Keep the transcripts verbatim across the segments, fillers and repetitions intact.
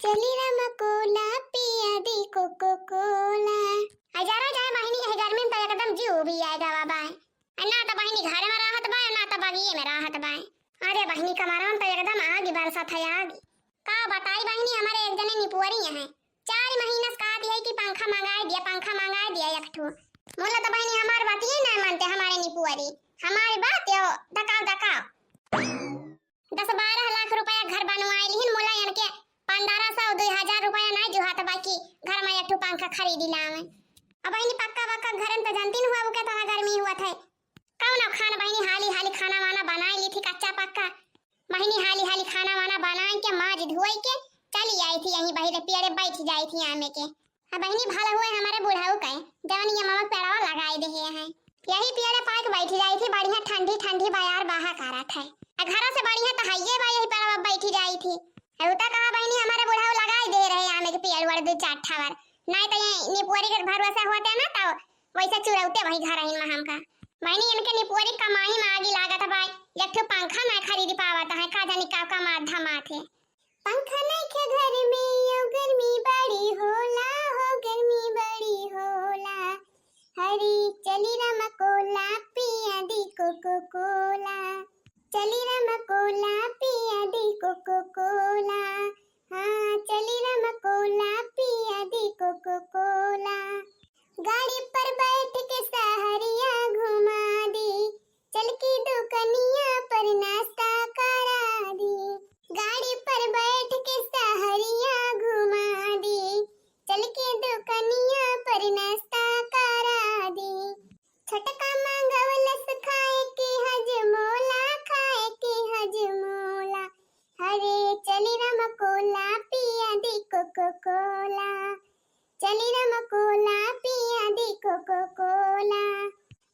चली रमकोला पिया दी कोको कोला। आ जरा जाए बहिनी, यह गर्मी में तो एकदम जीव भी आएगा बाबा। आ ना तो बहिनी घर में रहत बा, ना तो बगिए में रहत बा। अरे बहिनी, कमरवन तो एकदम आगी बरसत है, आगी। का बताई बहिनी, हमारे एक जने निपुअरी हैं, चार महीना से कहत है कि पंखा मंगाए दिया, पंखा मंगाए दिया एक ठो। मोला तो बहिनी हमार बात ही ना मानते, हमारे निपुअरी, हमारी बात यो दकाओ दकाओ। दस बारह लाख रुपया घर बनवाए लिहिन, मोला इनके पन्द्रह सौ, दो हजार रुपया ना जुहात बा कि घर में एक ठो पंखा खरीदी लावे। अब बहिनी पक्का पक्का घर में तो जानती न हुआ, वो क्या तरह गर्मी हुआ था। कौन खान बहिनी हाली हाली खाना वाना बनाए ली थी कच्चा पक्का। बहिनी हाली हाली खाना वाना बनाए के माज धोए के चली आई थी, यहीं बहिरे पेड़े बैठ जाई थी आमे के। अब बहिनी भला हुए हमारे बुढ़ऊ कहे जवन ये ममक पेड़वा लगाए दे हैं, यही पेड़े पाए के बैठ जाई थी। बढ़िया ठंडी ठंडी बयार बाहा करत है, आ घरा से बढ़िया तो हइये बा, यही पेड़वा बैठ जाई थी। अउता कहा बहिनी हमारे बुढ़ऊ लगाए दे रहे आमे के पेड़ वड़ दो चार ठावर, नहीं तो ये निपुअरी के भरोसा होते ना तो वैसे चुरौते वही घर आइन में हमका। बहिनी, इनके निपुअरी कमाई में आगी लागत बा। एक ठो पंखा ना खरीद पावत है, का जानी का का माथा माथे। पंखा नइखे घर में, यो गर्मी बड़ी होला, हो गर्मी बड़ी होला। हरे चली रमकोला पिया दी कोको कोला। चली रमकोला पिया दी कोको कोला। हाँ, चली रमकोला पिया दी कोको कोला। गाड़ी पर बैठ के सहरिया घुमा दी, चल के दुकनिया पर नाश्ता करा दी। गाड़ी पर बैठ के सहरिया घुमा दी, चल के दुकनिया पर नाश्ता करा दी। छोटका मांगवलस खाए के हजमोला, खाए के हजमोला। हरे चली रमकोला पिया दी कोको कोला। चली रमकोला पिया दी कोको कोला।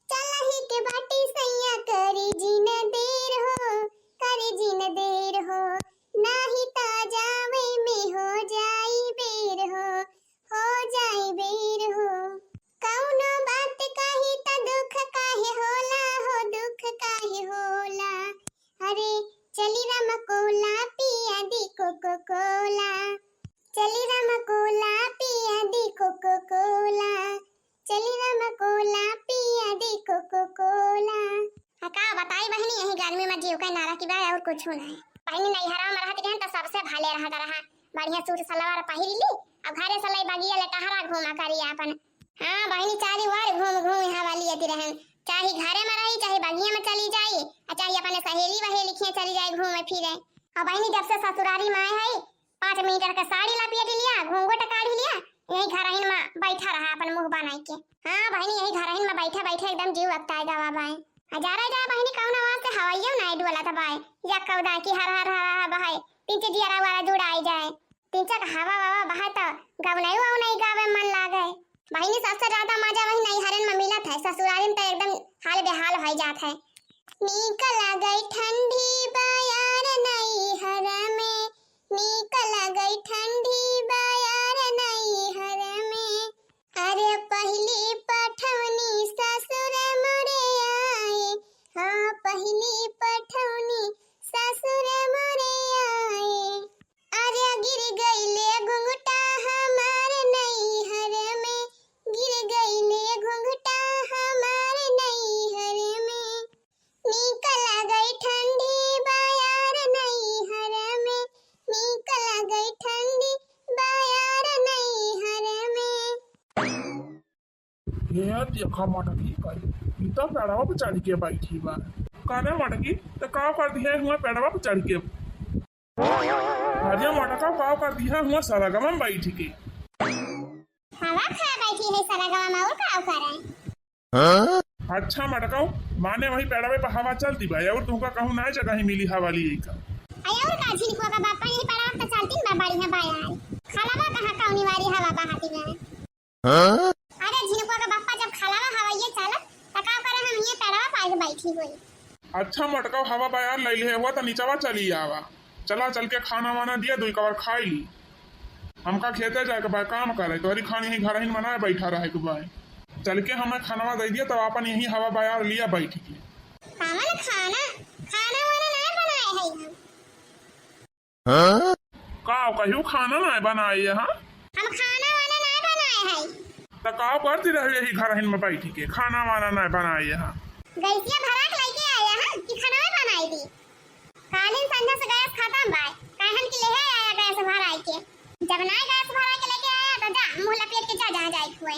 चलही के बाटी सैया करी जिन देर हो, करी जिन देर हो। नाही ता जावे में हो जाई बेर हो, हो जाई बेर हो। कौनो बात कही त दुख काहे होला हो, दुख काहे होला। अरे चली रमकोला पिया दी कोको कोला। चली रमकोला पिया दी कोको कोला। चली रमकोला पिया दी कोको कोला। हाँ, का बताई बहिनी, यही गर्मी में जीव के नारा की बा और कुछ नहीं। बहिनी नैहरा में रहत रहन त सबसे भले रहत रहा, बढ़िया सूट सलवार पहिर ली, अब घरे से लई बगिया ले टहरा घूमा करी आपन। हाँ बहिनी, चारी वार घूम घूम हवा लियत रहन, चाहे घरे में रही, चाहे बगिया में चली जाई, आ चाहे अपने सहेली वहेली खिया चली जाई घूमे फिरे। और बहिनी, जब से ससुरारी में आए है, पाँच मीटर का साड़ी लपेट लिया, घूंघट काढ़ लिया, यही घरहिन में बैठा रहा अपन मुंह बनाई के। हाँ बहिनी, यही घरहिन में बैठा बैठा एकदम जीव अकताए गवा बाए। आ जा रहे जा बहिनी, कौन आवाज से हवाइयो ना डोलत बाए, या कौदा की हर हर हर हर बहाए, तीन चीज जियरा वाला जुड़ाई जाए। तीन चार हवा वावा बहाए तो गवनई ववनई गावे मन लागे। बहिनी, सबसे ज्यादा मजा वही नैहरन में मिलत है, ससुरारी में तो एकदम हाल बेहाल हो जात है। नीक लागे ठंडी बयार नैहर में, नीक लागे ठंडी बयार नैहर में। अरे पहली पठौनी ससुर मोरे आए, हाँ पहली पठौनी ससुर मोरे आए। अरे गिर गईले घुंघटा हमार नैहर में, गिर गईले घुंघटा हमार नैहर में। नीक लागई ठंडी बयार नैहर में, नीक लागई ठंडी बयार नैहर में। हे देखा मटकी कई, ई तो पेड़वा पे चढ़ के बैठी बा। का रे मटकी, तो का कर दिहे हुआ पेड़वा पे चढ़ के? अरे मटका, का कर दिहे हुआ सरगवा में बैठ के? हवा खा बैठी है सरगवा में, और का करे? हाँ? अच्छा मटका, माने वही पेड़वे पे हवा चलती बा, और तुमका कहूँ ना जगह ही मिली हवा लिए का? अरे और का, झिनकुआ का बापा यही पेड़वा पे चलती बा, बढ़िया बा यार। खलवा कहाँ कौनी वाली हवा बहाती में? हाँ? अरे झिनकुआ का बापा जब खलवा हवा ये चलत, त का करे हम ये पेड़वा पे आके बैठी हुई। अच्छा मटका, हवा बयार लैले हुआ त नीचवा चली आवा। चला चल के खाना वाना दिया, दुई कवर खाई ली। हमका खेते जाए के बा, काम करे, तोहरी खानी ही घरहिन बनाए बैठा रहे के बा। चल के हमें खानवा दे दिया, तब आपन यही हवा बयार लिया बैठ के। कवन खाना? खाना वाना ना बनाए है हम। हाँ? का कहियो खाना नाय बनाए यहाँ? हम खाना वाना नाय बनाए है। त का करती रहे यही घरहिन में बैठी के, खाना वाना नाय बनाए यहाँ? गैसिया भरा के लेके आया है कि खाना बनाई दी? कालिन संझा से गैस खतम बाय, कहन कि लेहे आया गैस भराई के। जब नाय गैस भराई के लेके आया त जा मुँह लपेट के जा, जहाँ जाए हुए।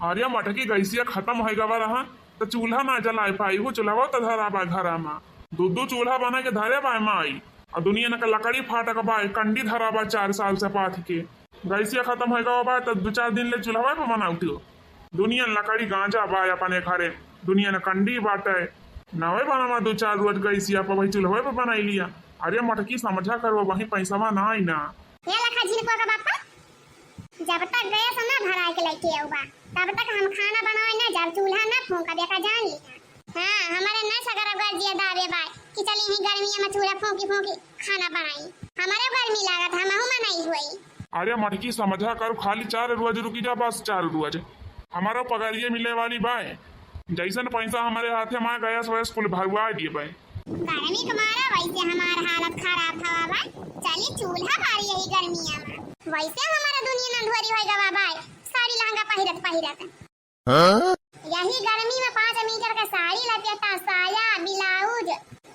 अरे मटकी, गैसिया खतम होइ गवा रहा, त चूल्हा ना जलाए पाई हो, चूल्हा त धरा बा घरा मा। दू दू चूल्हा बना के धरे बाय माई, अउर दुनिया न का लकड़ी फाटक बाय, कंडी धरा बा चार साल से पाथ के। गैसिया खतम होइ गवा बा, त दू चार दिन ले चूल्हा पे बनावती हो। दुनिया न लकड़ी गांजा बाय अपने घरे, दुनिया न कंडी बाटे। नवे बनावा दू चार रोज गैसिया पे, वही चूल्हा पे बनाई लिया। अरे मटकी, समझा करो, वही पैसा ना आई ना। ये लखा झिनकुआ का बापा, जब तक गैस ना भरा के लेके आउबा, तब तक हम खाना बनावे ना जाब, चूल्हा ना फूंकब, एका जान लिया। हाँ, हमारे ना सगरा गर्जिया दावे बा कि चली ही गर्मिया में चूल्हा फूंकी फूंकी खाना बनाई। हमारे गर्मी लागत, हमहू में नहीं हुई। अरे मटकी, समझा कर, खाली चार रोज रुकी जा, बस चार रोज। हमारा पगारिये मिले वाली बाय, जैसन पैसा हमारे हाथे में गैस वैस कुल भरवा दिए बाय। गर्मी के मारा वैसे हमार हालत खराब हवा बा। चली चूल्हा बारी यही गर्मिया में। वैसे हमारा दुनिया नंधुआरी होइ गवा बाय, साड़ी लहंगा पहिरत पहिरत। हाँ? यही गर्मी में पाँच मीटर का साड़ी लपेटा, साया, ब्लाउज,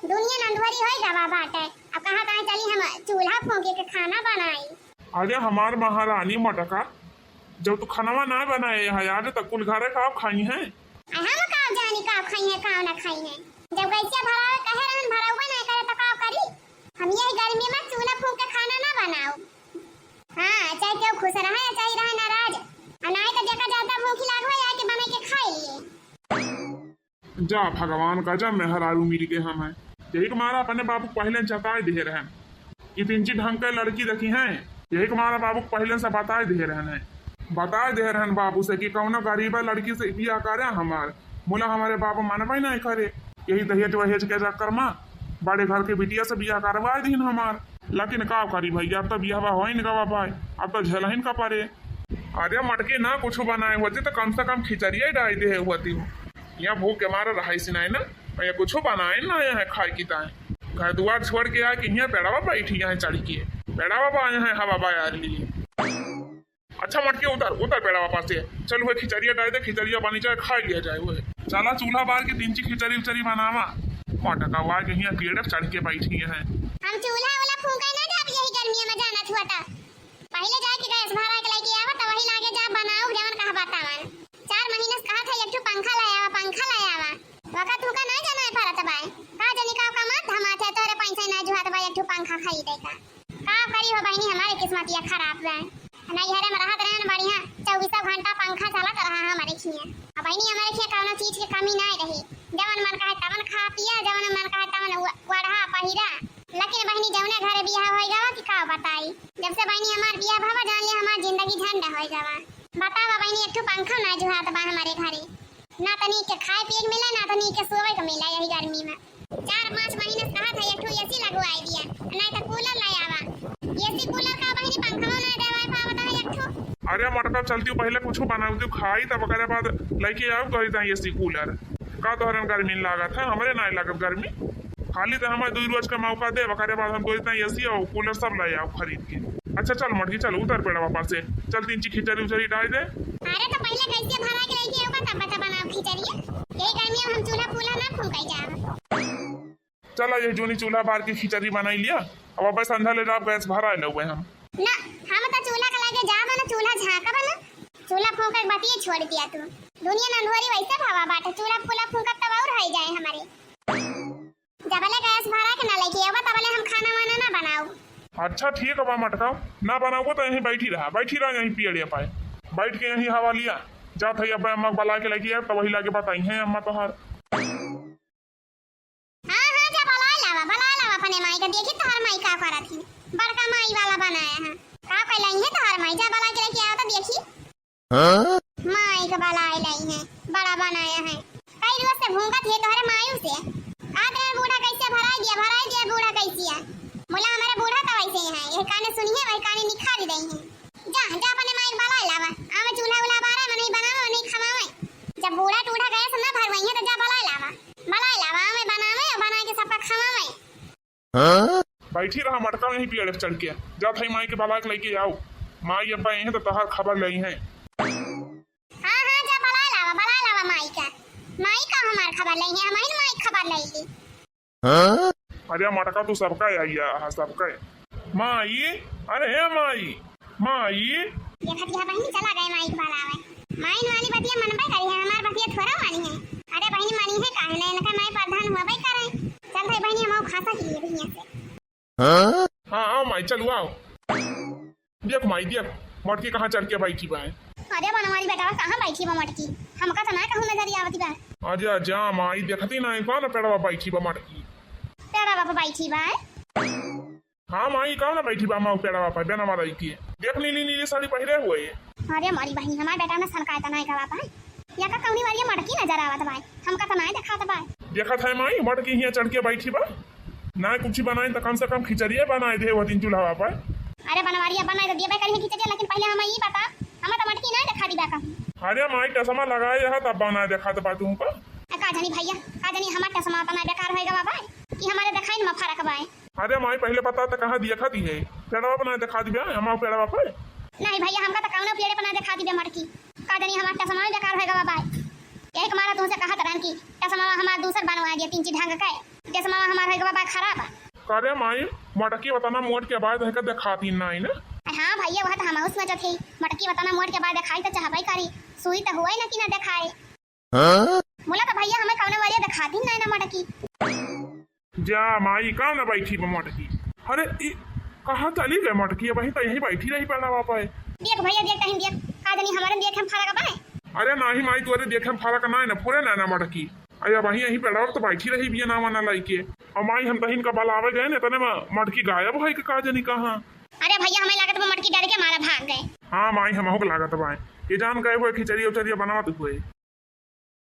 दुनिया नंधुआरी होइ गवा बाटे। अब कहाँ कहाँ चली हम चूल्हा फूंके के खाना बनाई। अरे हमार महारानी मटका, जब तू खनवा ना बनाए है यार, त कुल घरे का खाई है? आ हम का जानी का खाई है, का ना खाई है। जब गैसिया भरावे कहे रहन, भरावे ना करे त का करी? हम यही गर्मी में चूल्हा फूंक के खाना ना बनाओ। हाँ, चाहे केहू खुश रहे, चाहे रहे नाराज, आ नाय त जेका ज्यादा भूख लागो है, आके बनाई के खाई लिए। जा भगवान का, जा मेहरारू मिल के हम हैं। यही के मारा अपने बाबू पहले जताए दिहे रहन कि तिनची ढंग के लड़की देखी हैं। यही के मारा बाबू पहले से बताए दिहे रहन है, बताए दिहे रहन बाबू से कि कौनो गरीबा लड़की से बियाह करे हमार। मुला हमारे बाबू मानबे नहीं करे, यही दहेज वहेज के चक्कर में बड़े घर के बिटिया से बियाह करवा दीन हमार। लेकिन का करी भैया, अब तो बियाहवा होइन गवा भाई, अब तो झेलहिन का परे। अरे मटकी ना कुछ बनाए होती तो कम से कम खिचड़िया ही डाल दे होती हो। यहाँ भूख के मारे रहाई सिनाए ना, और ये कुछ बनाए ना आया है खाए की ताए। घर दुआर छोड़ के आके यहाँ पेड़वा बैठी यहाँ चढ़ के, पेड़वा बा यहाँ हवा बयार लिए। अच्छा मटकी उतर, उतर पेड़वा पास से। चल हुए खिचड़िया डाल दे, खिचड़िया बनी जाए, खा लिया जाए हुए। चला चूल्हा बार के तिनची खिचड़ी उचड़ी बनावा। मटका हुआ के यहाँ पेड़ चढ़ के बैठी है। हम चूल्हा वाला फूंके ना जाब यही गर्मिया में जाना छुआ ता। पहले जाके गैस भरा के लेके आवा, तब वही लागे जा बनाऊ जवन कहा बतावन। चार महीना से कहा था एक ठो पंखा ले आवा, पंखा ले आवा। वका तू का ना जाना है परत बाय। का जानी का का मात धमात है, तोहरे पैसा ना जुहात बा एक ठो पंखा खरीदे का। का करी हो बहिनी, हमारे किस्मतिया खराब बा। नैहरे में रहत रहन बढ़िया, चउबीसों घंटा पंखा चलत रहा हमारे खिया। अब बहिनी हमारे खिया कौनो चीज के कमी ना रही, जवन मन कहे तवन खा पिया, जवन मन कहे तवन उ-, ओढ़ा पहिरा। लेकिन बहिनी जौने घरे बियाह होई गवा कि का बताई, जब से बहिनी हमार बियाह भवा जान ले हमार जिंदगी झंड होई गवा। बतावा बहिनी एक ठो पंखा ना जुहात बा हमारे घरे। ना तनी के खाए पिए के मिले, ना तनी के सोवे के मिले यही गर्मी में। चार पाँच महीने से कहत है, एक ठो एसी लगवाई दिया, नहीं तो कूलर ले आवा। एसी कूलर का बहिनी, पंखा ना देवाई पावत है एक ठो। अरे मटका, चलती हूँ, पहले कुछ बनाऊ दू खाई, तब ओकरे बाद लेके आऊ कही जाए एसी कूलर। का तोहरन गर्मी लागत है? हमरे ना लागत गर्मी, खाली तो हमें दो रोज का मौका दे, ओकरे बाद हम कही जाए एसी और कूलर सब ले आओ खरीद के। अच्छा चल मटकी, चल उतर पेड़वा पर से, चल तीन ची खिचड़ी उचड़ी डाल दे। अरे तो पहले गैसिया भरा के लेके आओ, तब बता बनाओ खिचड़ी। यही गर्मी में हम चूल्हा फूल्हा ना फूंकाई जाब। चला ये जोनी चूल्हा बार के खिचड़ी बनाई लिया, अब अबे संझा ले जाब गैस भरा लउए हम। ना, हम तो चूल्हा के लगे जाब ना, चूल्हा झांकब ना, चूल्हा फूंके के बतिये छोड़ दिया तू। दुनिया नंधुआरी वैसे भवा बाटे, चूल्हा फूल्हा फूंकब तब और होई जाए हमारे। जबले गैस भरा के ना लेके आवा, तबले हम खाना वाना ना बनाऊ। अच्छा ठीक बा मटकाऊ, ना बनाऊ तो यहीं बैठी रहा, बैठी रहा यहीं पियड़िया पाए, बैठ के यहीं हवा लिया। जात है अब्बे अम्मा के बला के लेके आए, तो वही लागे बताई है अम्मा तोहार। हाँ हाँ, जा बला लावा, बला लावा अपने माई का, देखी तोहर माई का करत ही, बड़का माई वाला बनाया है। का कैलाई है तोहर माई, जा बला के लेके आवा तो देखी। हाँ? माई के बलाए लाई है, बड़ा बनाया है। कई रोज से भूंगत है तोहरे मायू से। का तेरे बूढ़ा कैसे भराई दिया, भराई दिया बूढ़ा कैसिया। बोला हमारे बूढ़ा तो वैसे ही है, यह काने सुनिए वही काने निखारी रही है। जा, जा अपने माई के बलाए लावा। आवे चूल्हा उल्हा बारे, मनई बनावे, मनई खवावे। जब बूढ़ा टूढ़ा गैस ना भरवाई है तो जा बलाए लावा। बलाए लावा, आवे बनावे और बना के सबका खवावे। हाँ? बैठी रहा मटका यहीं पेड़ पे चढ़ के। जात है माई के बलाय के लइके आओ। माई अब आए हैं तो तोहार खबर लेइहैं। हाँ, हाँ, जा बलाय लावा, बलाय लावा माई का। माई का हमार खबर लेइहैं, हम आइन माई के खबर लेइ ली। अरे मटका तू सबका आइया, हाँ, सबका। माई, अरे हे माई, माई। देखत या बहिनी चला गए माई के बलावे। माई वाली बतिया मनबे करी है, हमार बतिया थोड़ा मानी है। अरे बहिनी मानी है काहे ना, इनका माई प्रधान हुआ भाई करे। चल भाई बहिनी हम खासा के लिए भैया से। हाँ, आओ माई, चलू आओ। देख माई, देख, मटकी कहाँ चढ़ के बैठी बा। अरे बनवारी बेटा, कहाँ बैठी बा मटकी? हमका तो ना कहूँ नजर आवती बा। अरे जा माई, देखती ना, कौन पेड़वा बैठी बा मटकी? पेड़वा पे बैठी बा? हाँ माई, कौन बैठी बा माऊ पेड़वा पे, बनवारी के? देख नीली नीली साड़ी पहिरे हुए। अरे मारी बहिनी, हमार बेटा ना सनकाय तो ना गवा पाए। या का कौनी वाली मटकी नजर आवत बा? हमका तो ना देखात बा। देखत है माई, मटकी हियाँ चढ़ के बैठी बा। ना कुछ बनाई तो कम से कम खिचड़िया बनाए दे वतिन चूल्हा पर। अरे बनवारिया बनाए तो देबे करी है खिचड़िया, लेकिन पहले हम ई बता, हम तो मटकी ना देखा दिबा कहूँ। अरे माई, चश्मा लगाए रहा तब बनाए देखात बा तुमको। आ, का जानी भैया, का जानी हमार चश्मा इतना बेकार होएगा बाबा कि हमारे देखाई में फर्क बा। अरे माई, पहले पता तो कहाँ दिया खाती है, पेड़वा बनाए देखा दिबा, हमारे पेड़वा पर। नहीं भैया, हमका तो कौनो पेड़े पर ना देखा दिबा मटकी। का जानी हमार चश्मा में बेकार होएगा बाबा। यही के मारा तुमसे कहत रहन कि चश्मा हमार दूसर बनवा दिया, तीन चीज ढंग के। चश्मा हमार होएगा बाबा खराब। करे माई, मटकी वतना मोट के बाद है के देखाती नहीं ना। हाँ भैया, वह तो हम सोचत ही, मटकी वतना मोट के बाद देखाई तो चाहबे करी, सुई तो हुए ना कि ना देखाए। हाँ? बोला तो भैया, हमें कौनो वाली देखाती नहीं ना मटकी। जा माई, का ना बैठी बा मटकी? अरे ई कहाँ चली गए मटकी? अबहीं तो यहीं बैठी रही पेड़वा पे। देख भैया, देख तहिन देख, का जानी हमारे देखे में फर्क बा। अरे नाही माई, तोरे देखे में फर्क ना है ना, फुरे ना ना मटकी। अरे अबहीं यहीं पेड़वा पे तो बैठी रही बिया ना मना लाइके। और माई, हम तहिन का बलावे गए ना, तने म-, मटकी गायब है कि का जानी कहाँ। अरे भैया, हमें लागत बा मटकी डर के मारा भाग गए। हाँ माई, हमहू के लागत बा, ये जान गए हुए खिचड़िया उचड़िया बनावत हुए।